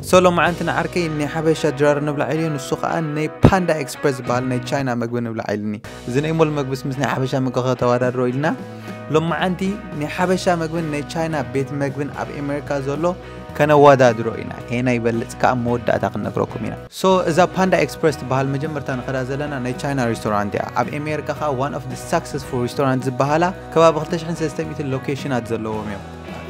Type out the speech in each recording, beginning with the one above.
ሶ ሎማዓንቲ ንዓርከይ ናይ ሓበሻ ድራር ንብላዕ ኢሉ፣ ንሱ ከዓ ናይ ፓንዳ ኤክስፕረስ ዝበሃል ናይ ቻይና መግቢ ንብላዕ ኢሉኒ። እዚ ናይ ሞል መግብስ ምስ ናይ ሓበሻ መግቢ ከተወዳድሮ ኢልና ሎማዓንቲ ናይ ሓበሻ መግብን ናይ ቻይና ቤት መግብን ኣብ ኣሜሪካ ዘሎ ከነወዳድሮ ኢና። ሄና ይበልፅ ከዓ መወዳእታ ክንነግረኩም ኢና። ሶ እዛ ፓንዳ ኤክስፕረስ ትበሃል መጀመርታ ንኸዳ ዘለና ናይ ቻይና ሬስቶራንት እያ። ኣብ ኣሜሪካ ከዓ one of the successful restaurant ዝበሃላ ከባቢ ክልተ ሽሕን ሰለስተ ሚእትን ሎኬሽናት ዘለዎም እዮም።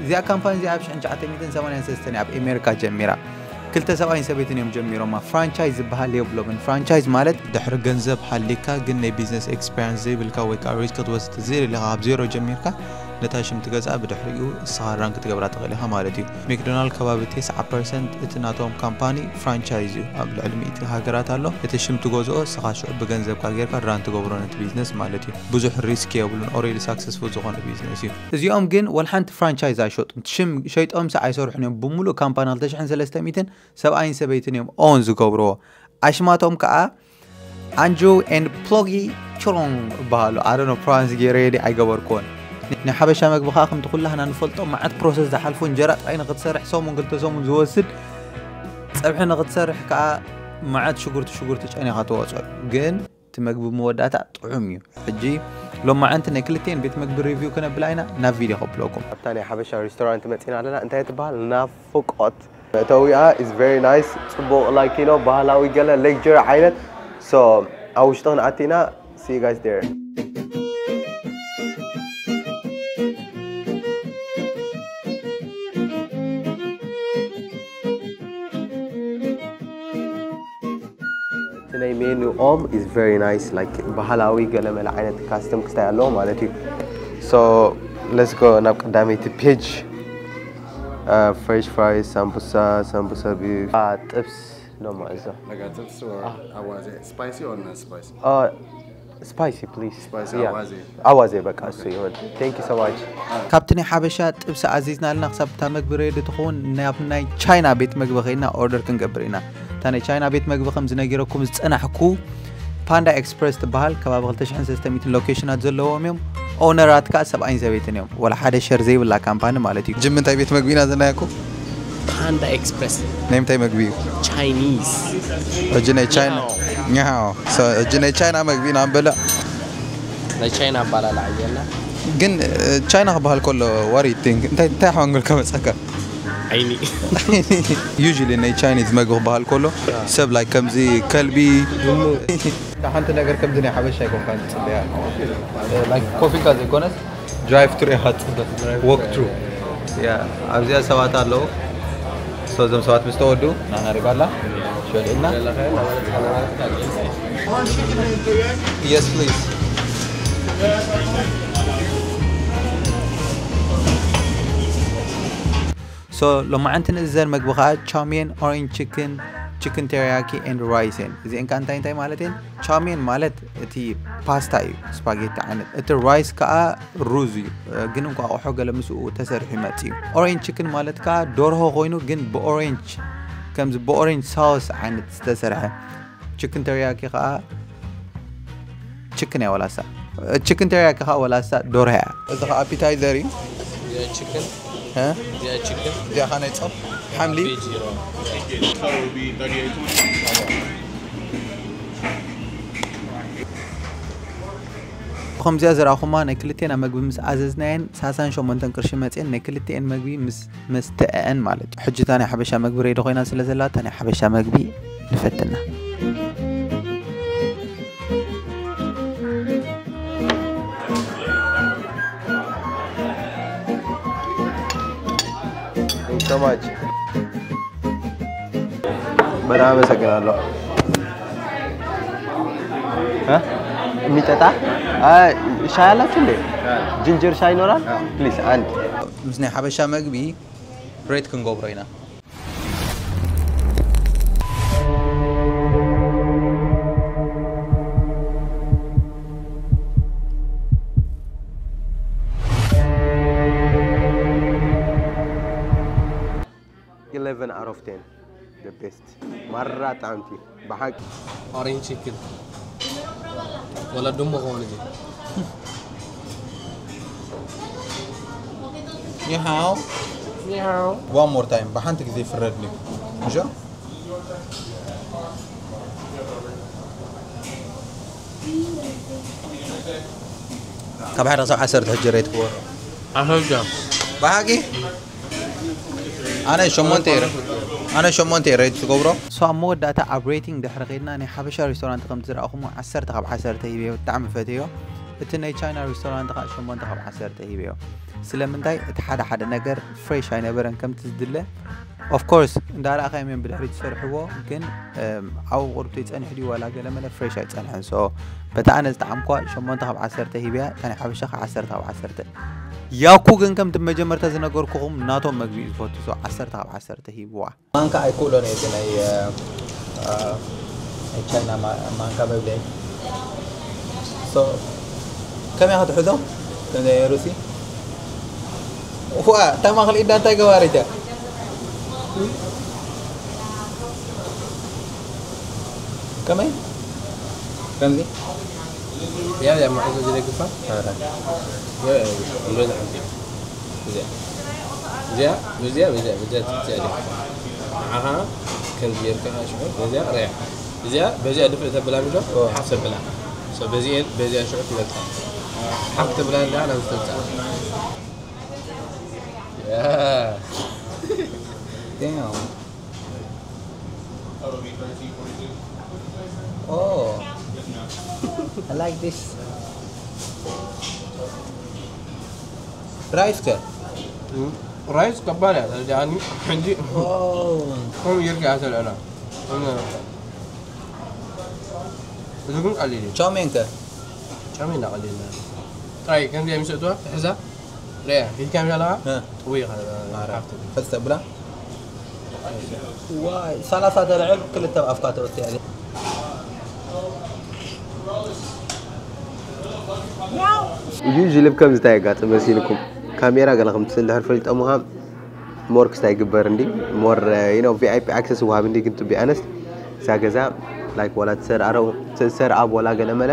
እዚኣ ካምፓኒ እዚኣ ኣብ ሽሕን ትሽዓተ ሚእትን ሰማንያን ሰለስተን እያ ኣብ ኣሜሪካ ጀሚራ። ክልተ ሰብኣይን ሰበይትን እዮም ጀሚሮማ። ፍራንቻይዝ ዝበሃል የብሎምን። ፍራንቻይዝ ማለት ድሕሪ ገንዘብ ሃሊካ ግን ናይ ቢዝነስ ኤክስፔሪንስ ዘይብልካ ወይ ከዓ ሪስክ ክትወስድ ዘይደለካ ካብ ዜሮ ጀሚርካ ነታ ሽም ትገዝኣ ብድሕሪኡ እስኻ ራን ክትገብራ ትኽእል ኢኻ ማለት እዩ። ሜክዶናልድ ከባቢ ተስዓ ፐርሰንት እቲ ናቶም ካምፓኒ ፍራንቻይዝ እዩ። ኣብ ልዕሊ ሚእቲ ሃገራት ኣሎ። እቲ ሽም ትገዝኦ እስኻ ሽዑ ብገንዘብካ ጌርካ ራን ትገብሮ ነቲ ቢዝነስ ማለት እዩ። ብዙሕ ሪስክ የብሉን። ኦሬዲ ሳክሰስፉል ዝኾነ ቢዝነስ እዩ። እዚኦም ግን ወላ ሓንቲ ፍራንቻይዝ ኣይሸጡን። ሽም ሸይጦምስ ኣይሰርሑን እዮም። ብምሉእ ካምፓኒ ክልተ ሽሕን ሰለስተ ሚእትን ሰብኣይን ሰበይትን እዮም ኦን ዝገብርዎ። ኣሽማቶም ከዓ ኣንድሩ ኤንድ ፕሎጊ ቹሮንግ ይበሃሉ። ኣደኖ ፕሮናንስ ገይረ የዲ ኣይገበርኩዎን። ናይ ሓበሻ መግቢ ከዓ ከምቲ ኩላህና ንፈልጦ መዓት ፕሮሰስ ዝሓልፎ፣ እንጀራ ጥራይ ንክትሰርሕ ሰሙን ክልተ ሰሙን ዝወስድ፣ ፀብሒ ንክትሰርሕ ከዓ መዓት ሽጉርቲ ሽጉርቲ ጨኒኻ ትወፅኦ። ግን እቲ መግቢ መወዳእታ ጥዑም እዩ። ሕጂ ሎማዓንቲ ናይ ክልቲኤን ቤት መግቢ ሪቪው ክነብላ ኢና። ናብ ቪድዮ ከብለኩም። ኣብታ ናይ ሓበሻ ሬስቶራንት መፂና ኣለና። እንታይ ትበሃል? ናፍቆት። መእተዊኣ is very nice። ፅቡቕ፣ like, you know፣ ባህላዊ ገለ ሌክቸር ዓይነት። So ኣብ ውሽጢ ክንኣቲ ኢና። See you guys there። እቲ ናይ ሜኑኦም is very nice, like ባህላዊ ገለመለ ዓይነት ካስተም ክስታይ ኣለዎ ማለት እዩ። So let's go ናብ ቀዳመይቲ ፔጅ። ፍሬሽ ፍራይስ፣ ሳምቡሳ፣ ሳምቡሳ ቢፍ፣ ጥብስ ደሞ እዞ Like a tips or awaze? Spicy or not spicy? ስፓይሲ ፕሊዝ። Spicy, Yeah. awaze. ኣዋዜ በቃ እሱ ይሁን። Thank you so much። ካብቲ ናይ ሓበሻ ጥብሲ ኣዚዝና ኣለና ክሳብ እታ መግቢ ሬዲ ትኸውን ናብ ናይ ቻይና ቤት መግቢ ኸይድና ኦርደር ክንገብር ኢና። እታ ናይ ቻይና ቤት መግቢ ከም ዝነጊረኩም ዝፀናሕኩ ፓንዳ ኤክስፕረስ ትበሃል። ከባቢ ክልተ ሽሕን ሰለስተ ሚእትን ሎኬሽናት ዘለዎም እዮም። ኦነራት ከዓ ሰብኣይን ሰበይትን እዮም። ወላ ሓደ ሸር ዘይብላ ካምፓኒ ማለት እዩ። ጅም እንታይ ቤት መግቢ ኢና ዘናያኩ? ፓንዳ ኤክስፕረስ ናይ ምንታይ መግቢ እዩ? ቻይኒዝ ሕጂ ናይ ቻይና ኛው። So፣ ሕጂ ናይ ቻይና መግቢ ኢና ንበልዕ። ናይ ቻይና ኣባላልዓ እየና ግን እ፣ ቻይና ክበሃል ከሎ what do you think? እንታይ እንታይ ሓንጎልካ መፀካ? ዓይኒ Usually ናይ ቻይኒዝ መግቢ ክበሃል ከሎ ሰብ like ከምዚ ከልቢ ሓንቲ ነገር ከምዚ ናይ ሓበሻ ኣይኮንካን ትፅበያ። Like ኮፍ ኢልካ ዘይኮነስ ድራይቭ ትሩ ኢኻ ትፅበ። ዎክ ትሩ ኣብዚኣ ሰባት ኣለዉ። So እዞም ሰባት ምስ ተወዱ ናና ሪባላ ሸድእና። Yes please። So ሎማዓንቲ ንእዘር መግቢ ከዓ ቻውሜን፣ ኦሬንጅ ቺክን፣ ቺክን ቴሪያኪ ኤንድ ራይስ እየን። እዚአን ከዓ እንታይ እንታይ ማለት እየን? ቻውሜን ማለት እቲ ፓስታ እዩ፣ ስፓጌቲ ዓይነት። እቲ ራይስ ከዓ ሩዝ እዩ፣ ግን እንቋቑሖ ገለ ምስኡ ተሰሪሑ ይመጽእ እዩ። ኦሬንጅ ቺክን ማለት ከዓ ደርሆ ኮይኑ ግን ብኦሬንጅ ከምዚ ብኦሬንጅ ሳውስ ዓይነት ዝተሰርሐ። ቺክን ተሪያኪ ከዓ ቺክን እያ ወላሳ ቺክን ተሪያኪ ከዓ ወላሳ ደርሆ እያ። እዚ ከዓ ኣፒታይዘር እዩ። ቺክን እ? ቺክን እዚኣ ከዓ ናይ ፆም ሓምሊ። ቬጅ ሮ ከምዚኣ ዝረኣኹማ ናይ ክልቴና መግቢ ምስ ኣዘዝናየን ሰላሳን ሸሞንተን ቅርሺ መፅየን ናይ ክልቴን መግቢ ምስ መስተአን ማለት እዩ። ሕጂ እታ ናይ ሓበሻ መግቢ ሬዲ ኮይና ስለ ዘላ እታ ናይ ሓበሻ መግቢ ንፈትና። Thank you so much። በጣም አመሰግናለሁ። እ? የሚጠጣ አ፣ ሻይ አላችሁ እንዴ? ጂንጀር ሻይ ይኖራል? ፕሊዝ አንድ። ምስ ናይ ሓበሻ መግቢ ሬት ክንገብሮ ኢና። Eleven out of ten, the best። ማራ ጣዕምቲ ብሓቂ። ኦሬንጅ ቺክን ወላ ድሞ ከሆነ እዚ You how? One more time፣ ብሓንቲ ግዜ ፍረድኒ። ካብ ሓደ ክሳብ ዓሰርተ ሕጂ ሬት ክበሮ ኣሰጃ ብሓቂ ኣነ ሸሞንተ እየ ኣነ ሸሞንተ እየ ሬት ትገብሮ። ሶ ኣብ መወዳእታ ኣብ ሬቲንግ ድሕሪ ከድና ናይ ሓበሻ ሬስቶራንት ከምቲ ዝረኣኹሞ ዓሰርተ ካብ ዓሰርተ ሂበዮ፣ ብጣዕሚ ፈትዮ። እቲ ናይ ቻይና ሬስቶራንት ከዓ ሸሞንተ ካብ ዓሰርተ ሂበዮ። ስለምንታይ? እቲ ሓደ ሓደ ነገር ፍሬሽ ኣይነበረን ከምቲ ዝድለ። ኦፍኮርስ እንዳረኣኻዮም እዮም ብድሕሪት ዝሰርሕዎ፣ ግን ኣብኡ ቁርብቲ ይፀንሕ ድዩ ዋላ ገለ መለ ፍሬሽ ኣይፀንሐን። ሶ በታ ኣነ ዝጠዓምኳ ሸሞንተ ካብ ዓሰርተ ሂብያ፣ እታ ናይ ሓበሻ ከዓ ዓሰርተ ካብ ዓሰርተ። ያኩ ግን ከምቲ መጀመርታ ዝነገርኩኹም ናቶም መግቢ እዩ ዝፈቱ። ሶ ዓሰርተ ካብ ዓሰርተ ሂብዋ። ማንካ ኣይክእሎን እየ፣ እቲ ናይ ቻይና ማንካ መብልዒ። ከመይ ክትሕዞ? ሩሲ ዋ እታ ማእኸል ኢዳ እንታይ ገባሪት እያ? ከመይ ከምዚ ያው ያው ማዕዞ ዝደግፋ እንደዛ ሓንቲ እዚኣ እዚኣ በዚኣ በዚኣ በዚኣ ትክትያ ዲኻ ንዓኻ ከምዚ ጌርካ ሽዑ በዚኣ ርያ እዚኣ በዚኣ ድፍእ ተብላ ምጆ ሓፍ ተብላ በዚኤን በዚኣ ሽዑ ትመልካ ሓፍ ተብላ እንዳ ናብ ዝተምፅኣ Damn. Oh, I like this. Rice ke? ራይስ ከባድ እያ ተረዲኣኒ ሕጂ Oh, ከምኡ ጌርካ እያ ተልዕላ እዚ ግን ቀሊል እዩ chow mein ke? ጫሚ እንዳቐሊልና ጥራይ ከምዚኣ ምስ እትዋ ትሕዛ ሪያ ሂድካ ምሻ ኣለኻ እ። ውይ Mara. Festa bula. Why? Salasa ተልዕል ክልተ ኣፍካ ተወስያ። ዩዥሊ ከምዚ እንታይ የጋጥም መሲልኩም ካሜራ ገለ ከምትስእል ድሕር ፈሊጦምኻ ሞር ክስታይ ይግበር እንዲ ሞር ዩ ቪ ኣይ ፒ ኣክሰስ ወሃብ እንዲ ግን ቱ ቢ ኣነስት እዛ ገዛ ላይክ ዋላ ትሰር ኣረው ትሰር ኣብ ዋላ ገለ መለ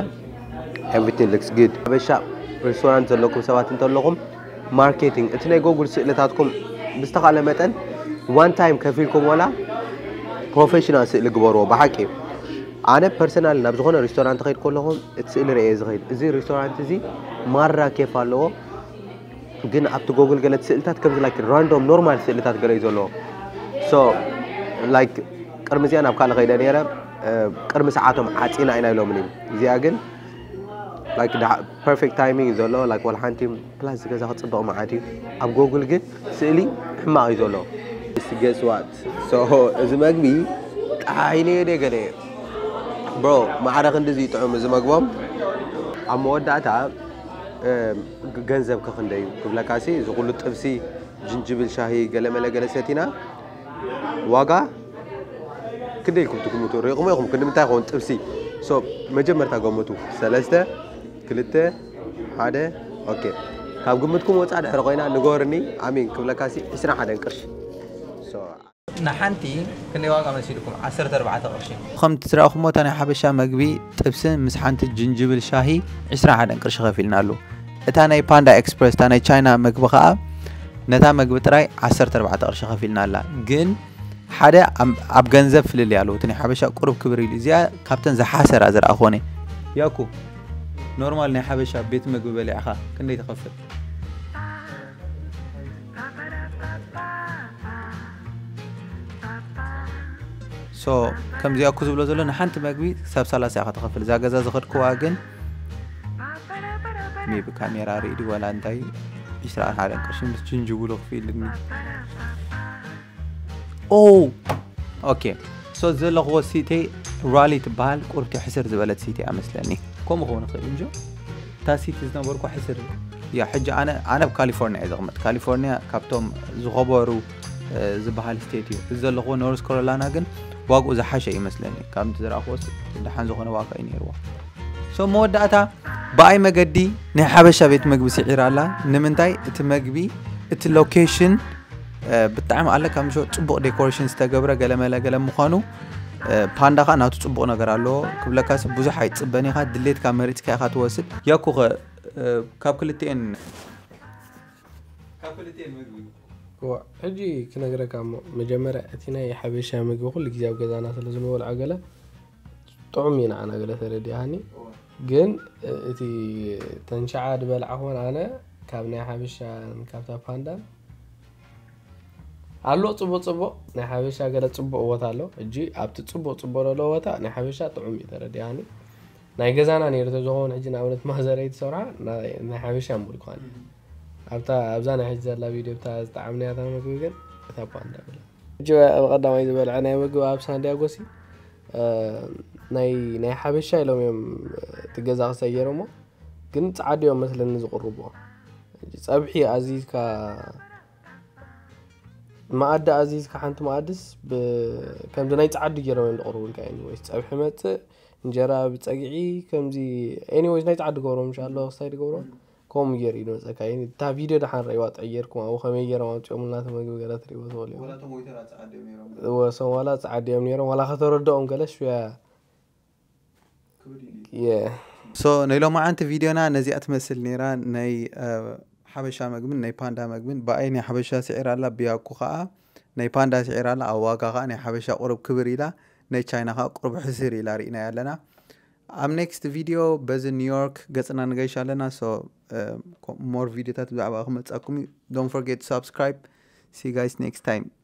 everything looks good ሓበሻ ሬስቶራንት ዘለኩም ሰባት እንተለኹም ማርኬቲንግ እቲ ናይ ጎጉል ስእልታትኩም ብዝተኻለ መጠን ዋን ታይም ከፊልኩም ዋላ ፕሮፌሽናል ስእሊ ግበርዎ ብሓቂ ኣነ ፐርሰናል ናብ ዝኾነ ሬስቶራንት ከይድ ከለኹም እቲ ስእሊ ርእየ ዝኸይድ እዚ ሬስቶራንት እዚ ማራ ኬፍ ኣለዎ ግን ኣብቲ ጎግል ገለ ስእልታት ከምዚ ላይክ ራንዶም ኖርማል ስእልታት ገለ እዩ ዘለዎ ሶ ላይክ ቅድሚ እዚኣ ናብ ካልእ ከይደ ነይረ ቅድሚ ሰዓቶም ዓፂና ኢና ኢሎምኒ እዚኣ ግን ላይክ ፐርፌክት ታይሚንግ ዘሎ ላይክ ዋላ ሓንቲ ፕላስ ዝገዛ ክፅብቕ መዓት እዩ ኣብ ጎግል ግን ስእሊ ሕማቕ እዩ ዘሎ ገስዋት እዚ መግቢ ጣዒነ ደ ገለ ብሮ ማዕረ ክንድዚ ጥዑም እዚ መግቦም ኣብ መወዳእታ ገንዘብ ከክንደዩ ክብለካሲ እዚ ኩሉ ጥብሲ ጅንጅብል ሻሂ ገለመለ ገለ ሰቲና ዋጋ ክንደይ ኢልኩም ትግምቱ ሪኢኹም ኢኹም ክንዲ ምንታይ ይኸውን ጥብሲ ሶ መጀመርታ ገምቱ ሰለስተ ክልተ ሓደ ኦኬ ካብ ግምትኩም ወፃእ ድሕሪ ኮይና ንገርኒ ኣሚን ክብለካሲ ዕስራ ሓደን ቅርሺ ንሓንቲ ክንደይ ዋጋ መሲልኩም ዓሰርተ ኣርባዕተ ቅርሺ ከምቲ ዝረእኹሞ እታ ናይ ሓበሻ መግቢ ጥብሲ ምስ ሓንቲ ጅንጅብል ሻሂ ዕስራ ሓደን ቅርሺ ከፊልናሉ እታ ናይ ፓንዳ ኤክስፕረስ እታ ናይ ቻይና መግቢ ከዓ ነታ መግቢ ጥራይ ዓሰርተ ኣርባዕተ ቅርሺ ከፊልናላ ግን ሓደ ኣብ ገንዘብ ፍልልይ ኣለዎ እቲ ናይ ሓበሻ ቁሩብ ክብር ኢሉ እዚኣ ካብተን ዝሓሰራ ዝረኣኹወን ያኩ ኖርማል ናይ ሓበሻ ቤት መግቢ በሊዕኻ ክንደይ ትኸፍል ሶ ከምዚ ያኩ ዝብሎ ዘሎ ንሓንቲ መግቢ ክሳብ ሰላሳ ኢኻ ትኸፍል እዛ ገዛ ዝኸድክዋ ግን ሜቢ ካሜራ ርእዲ ወላ እንታይ ዕስራ ሓደን ቅርሺ ምስ ጅንጅብሉ ክፍኢልኒ ኦ ኦኬ ሶ ዘለኽዎ ሲቴ ራሊ ትበሃል ቁርቲ ሕስር ዝበለት ሲቴ ኣመስለኒ ከምኡ ክኸውን ይኽእል እንጆ እታ ሲቲ ዝነበርኩ ሕስር እያ ሕጂ ኣነ ኣነ ኣብ ካሊፎርኒያ እየ ዘቕመጥ ካሊፎርኒያ ካብቶም ዝኸበሩ ዝበሃል ስቴት እዩ እዚ ዘለኽዎ ኖርስ ካሮላይና ግን ዋግኡ ዝሓሸ እዩ መስለኒ ካብ ዝረኣኽዎ ደሓን ዝኾነ ዋጋ እዩ ነይርዎ ሶ መወዳእታ ብኣይ መገዲ ናይ ሓበሻ ቤት መግቢ ስዒራ ኣላ ንምንታይ እቲ መግቢ እቲ ሎኬሽን ብጣዕሚ ኣለካ ምሾ ፅቡቕ ዴኮሬሽን ዝተገብረ ገለመለ ገለ ምዃኑ ፓንዳ ከዓ ናቱ ፅቡቕ ነገር ኣለዎ ክብለካሲ ብዙሕ ኣይፅበን ኢኻ ድሌትካ መሪፅካ ኢኻ ትወስድ ያኩኸ ካብ ክልትኤን ካብ ክልትኤን ምግቢ ሕጂ ክነግረካ እሞ፣ መጀመርያ እቲ ናይ ሓበሻ ምግቢ ኩሉ ግዜ ኣብ ገዛና ስለ ዝንበልዖ፣ ገለ ጥዑም እዩ ንዓና፣ ገለ ተረዲኣኒ። ግን እቲ ተንሽዓ ዝበላዕኹን ኣነ ካብ ናይ ሓበሻን ካብታ ፓንዳን ኣሎ ጽቡቕ ጽቡቕ። ናይ ሓበሻ ገለ ጽቡቕ ቦታ ኣሎ። ሕጂ ኣብቲ ጽቡቕ ጽቡቕ ዘሎ ቦታ ናይ ሓበሻ ጥዑም እዩ፣ ተረዲኣኒ። ናይ ገዛና ነይሩ ተዝኸውን፣ ሕጂ ንኣብነት ማዘረይ ትሰርሓ ናይ ሓበሻ እምበር ይኳን ኣብታ ኣብዛ ናይ ሕጂ ዘላ ቪድዮ ብታ ዝጠዓምናያ እታ ምግቢ ግን እታ ፓንዳ ብላ። ሕጂ ብቐዳማይ ዝበልዐ ናይ ምግቢ ኣብ ሳንዲያጎሲ ናይ ናይ ሓበሻ ኢሎም እዮም እቲ ገዛ ክሰየርሞ፣ ግን ጸዓዱ እዮም መስለኒ ዝቕርብዎ። ሕጂ ጸብሒ ኣዚዝካ፣ መኣዲ ኣዚዝካ ሓንቲ መኣድስ ብ- ከምዚ ናይ ጸዓዱ ገይሮም እዮም ዝቕርቡልካ። ኤኒወይስ ጸብሒ መጽእ፣ እንጀራ ብጸግዒ ከምዚ፣ ኤኒወይስ ናይ ጸዓዱ ገብሮም ምሽ ኣሎ ክሳይ ድገብሮም ከምኡ ገይሩ እዩ ዝመጸካ። እታ ቪድዮ ደሓን ረእይዋ፣ ጠየርኩም ኣብኡ ከመይ ገይሮም ኣምጺኦምልና እቲ ምግቢ ገለ ትርእይዎ ትኽእሉ እዮም። ወላ እቶም ወይተራት ጸዓዱ እዮም ነይሮም። እወ፣ እሶም ዋላ ጸዓዱ እዮም ነይሮም፣ ዋላ ከተረድኦም ገለ ሽያ። ክብድ ኢሉ እዩ። የ- ሶ ናይ ሎማዓንቲ ቪድዮና ነዚኣ ትመስል ነይራ። ናይ እ፣ ሓበሻ መግብን ናይ ፓንዳ መግብን። ብኣይ ናይ ሓበሻ ስዒር ኣላ፣ ብያኩ ከዓ ናይ ፓንዳ ስዒር ኣላ። ኣብ ዋጋ ከዓ ናይ ሓበሻ ቁሩብ ክብር ኢላ፣ ናይ ቻይና ከዓ ቁሩብ ሕስር ኢላ ርኢና ኣለና። ኣብ ኔክስት ቪድዮ በዚ ኒውዮርክ ገፅና ንገይሽ ኣለና። ሶ ሞር ቪድዮታት ብዛዕባ ክመፃኩም እዩ። Don't forget to subscribe. See you guys next time.